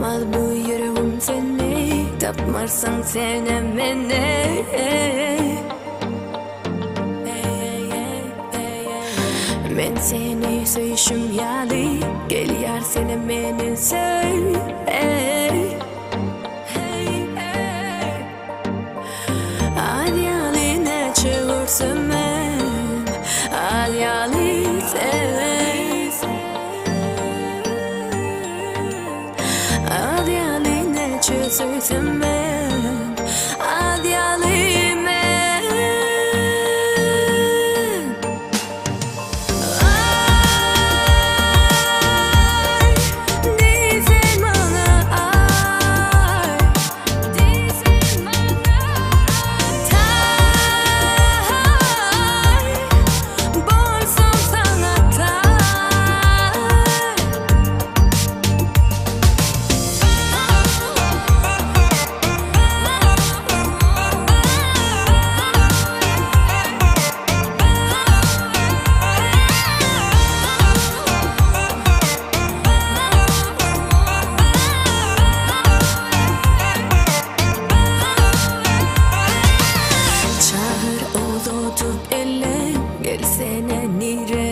Tapmaz bu ýüregim seni, Tapmarsyň senem meni. Men seni söýüşim ýaly, Gel ýar senem meni söý. Az ýaly näçe görsem men, Az ýaly sen. Az ýaly näçe söýsem men, Az ýaly men. Aý, diý sen maňa aý, diý sen maňa taý, bolsam saňa taý. Çagyr uzadyp elleň, gelsene nire.